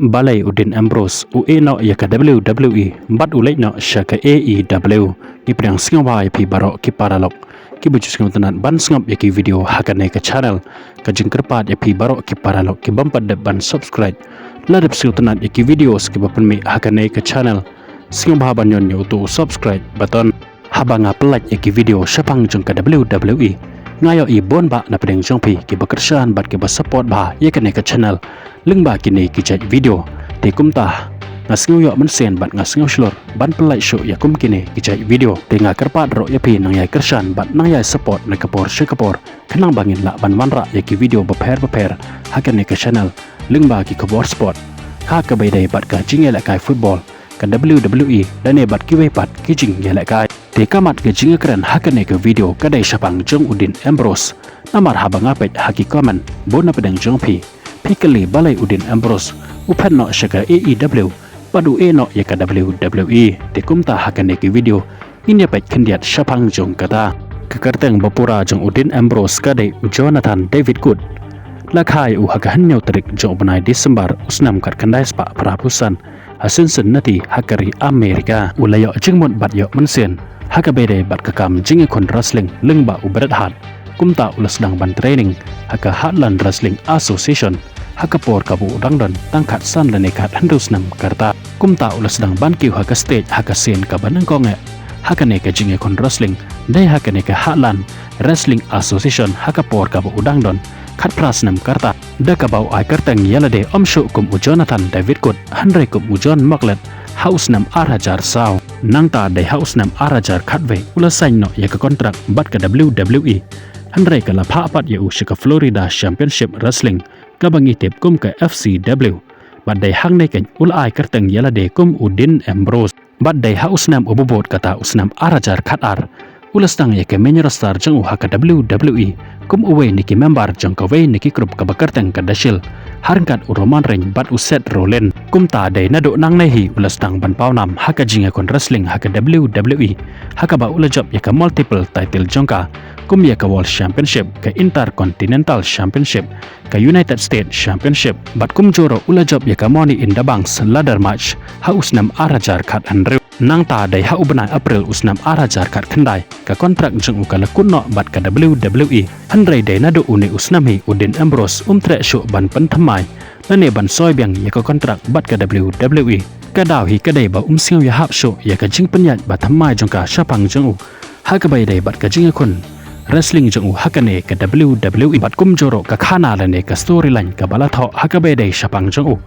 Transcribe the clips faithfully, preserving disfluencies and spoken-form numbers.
Balei u Dean Ambrose u ïeh noh ïa ka W W E bad u leit noh sha ka A E W? Ngi pdiang sngewbha ïa phi baroh ki paralok kiba ju sngewtynnat ban sngap ïa ki video ha kane ka channel. Ka jingkyrpad ïa phi baroh ki paralok ki bym pat dep ban subscribe, lada phi sngewtynnat ïa ki video kiba pynmih ha kane ka channel, sngewbha ban ñion ïa uto u subscribe button. Haba nga pynlait ïa ki video shaphang jong ka W W E, nga ïohi bun bah na pdeng jong phi kiba kyrshan bad kiba support bha ïa kane ka channel lyngba kine ki jait video. Te kumta nga sngew ïoh mynsiem bad nga sngew shlur ban pynlait shuh ïa kum kine ki jait video. Te nga kyrpad ruh ïa phi nang ïai kyrshan bad nang ïai support na ka por sha ka por, khnang ba ngin lah ban wanrah ïa ki video bapher bapher ha kane ka channel lyngba ki khubor sport, ha kaba ïadei bad ka jingïalehkai football, ka W W E lane bad kiwei pat ki jingïalehkai. Te ka mat ka jingkren ha kane ka video ka dei shaphang jong u Dean Ambrose. Namar haba nga peit ha ki comment bun na pdeng jong phi, phi kylli balei u Dean Ambrose u phet noh sha ka A E W bad u ïeh noh ïa ka W W E. Te kumta ha kane ka video ngin ïa peit khyndiat shaphang jong kata. Ka kyrteng bapura jong u Dean Ambrose ka dei u Jonathan David Good. La kha ïa u ha ka hynñiew tarik jong u bnai December u snem khatkhyndai spah phra phew san ha Cincinnati ha ka ri America. U la ïoh jingmut bad ïoh mynsiem ha kaba ïadei bad ka kam jingïakhun wrestling lyngba u Bret Hart. Kumta u la sdang ban training ha ka Heartland Wrestling Association ha ka por kaba u dang don tang khatsan lane khathynriew snem ka rta. Kumta u la sdang ban kiew ha ka stage ha ka sien kaba nyngkong eh ha kane ka jingïakhun wrestling, dei ha kane ka Heartland Wrestling Association ha ka por kaba u dang don khatphra snem ka rta, da kaba u ai kyrteng ïa lade ym shuh kum u Jonathan David Good hynrei kum u John Mauchlet ha u snem ar hajar saw. Nangta dei ha u snem ar hajar khatwei u la sign noh ïa ka contract bad ka W W E, hynrei ka la phah pat ïa u sha ka Florida Championship Wrestling, kaba ngi tip kum ka F C W. Bad dei hangne keiñ u la ai kyrteng ïa lade kum u Dean Ambrose. Bad dei ha u snem uba bud, kata u snem ar hajar khatar, u la sdang ïa ka main roster jong u ha ka W W E kum uwei na ki member jong kawei na ki group kaba kyrteng ka The Shield, ha ryngkat u Roman Reigns bad u Seth Rollins. Kumta dei naduh nangne hi u la sdang ban paw nam ha ka jingïakhun wrestling ha ka W W E, ha kaba u la jop ïa ka multiple title jong ka, kum ïa ka World Championship, ka Intercontinental Championship, ka United States Championship, bad kumjuh ruh u la jop ïa ka Money in the Bank ladder match ha u snem ar hajar khathynriew. Nangta dei ha u bnai April u snem ar hajar khatkhyndai, ka contract jong u ka la kut noh bad ka W W E. Hynrei dei naduh une u snem hi u Dean Ambrose um treh shuh ban pynthymmai lane ban soi biang ïa ka contract bad ka W W E. Ka daw hi ka dei ba um sngew ïahap shuh ïa ka jingpynïaid ba thymmai jong ka shaphang jong u ha kaba ïadei bad ka jingïakhun wrestling jong u ha kane ka W W E, bad kumjuh ruh ka khana lane ka storyline kaba la thoh ha kaba ïadei shaphang jong u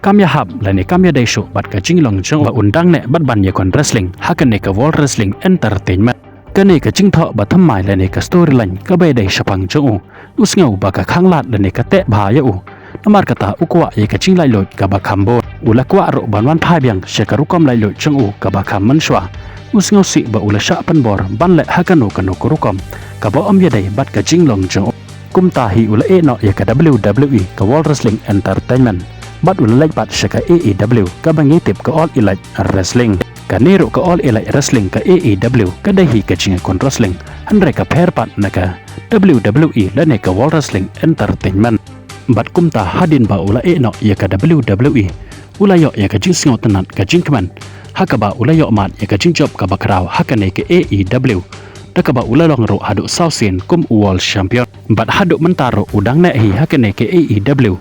kam ïahap lane kam ïadei shuh bad ka jinglong jong u ba un dang neh bad ban ïakhun wrestling ha kane ka World Wrestling Entertainment. Kane ka jingthoh ba thymmai lane ka storyline kaba ïadei shaphang jong u, u sngew ba ka khanglad lane ka teh bha ïa u. Namar kata u kwah ïa ka jinglaitluid kaba kham bun. U la kwah ruh ban wan phai biang sha ka rukom laitluid jong u kaba kham mynshuwa. U sngewsih ba u la shah pynbor ban leh ha kano kano ka rukom kaba ym ïadei bad ka jinglong jong u. Kumta hi u la ïeh noh ïa ka W W E, ka World Wrestling Entertainment, bad u la leit pat sha ka A E W, kaba ngi tip ka All Elite Wrestling. Kane ruh ka All Elite Wrestling, ka A E W, ka dei hi ka jingïakhun wrestling, hynrei ka pher pat na ka W W E lane ka World Wrestling Entertainment. Bad kumta hadien ba u la ïeh noh ïa ka W W E, u la ïoh ïa ka jingsngewtynnat, ka jingkmen, ha kaba u la ïoh mad ïa ka jingjop kaba khraw ha kane ka A E W, da kaba u la long ruh haduh saw sien kum u World Champion. Bad haduh mynta ruh u dang neh hi ha kane ka A E W.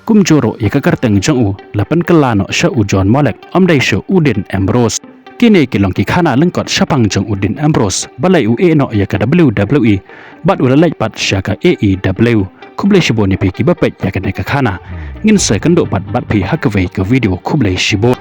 Kumjuh ruh ïa ka kyrteng jong u la pynkylla noh sha u John Mauchlet, ym dei shuh u Dean Ambrose. Kine ki long ki khana lyngkot shaphang jong u Dean Ambrose, balei u ïeh noh ïa ka W W E bad u la leit pat sha ka A E W. Khublei shibun ïa phi kiba peit ïa kane ka khana. Ngin sa ïakynduh pat bad phi ha kawei ka video. Khublei shibun.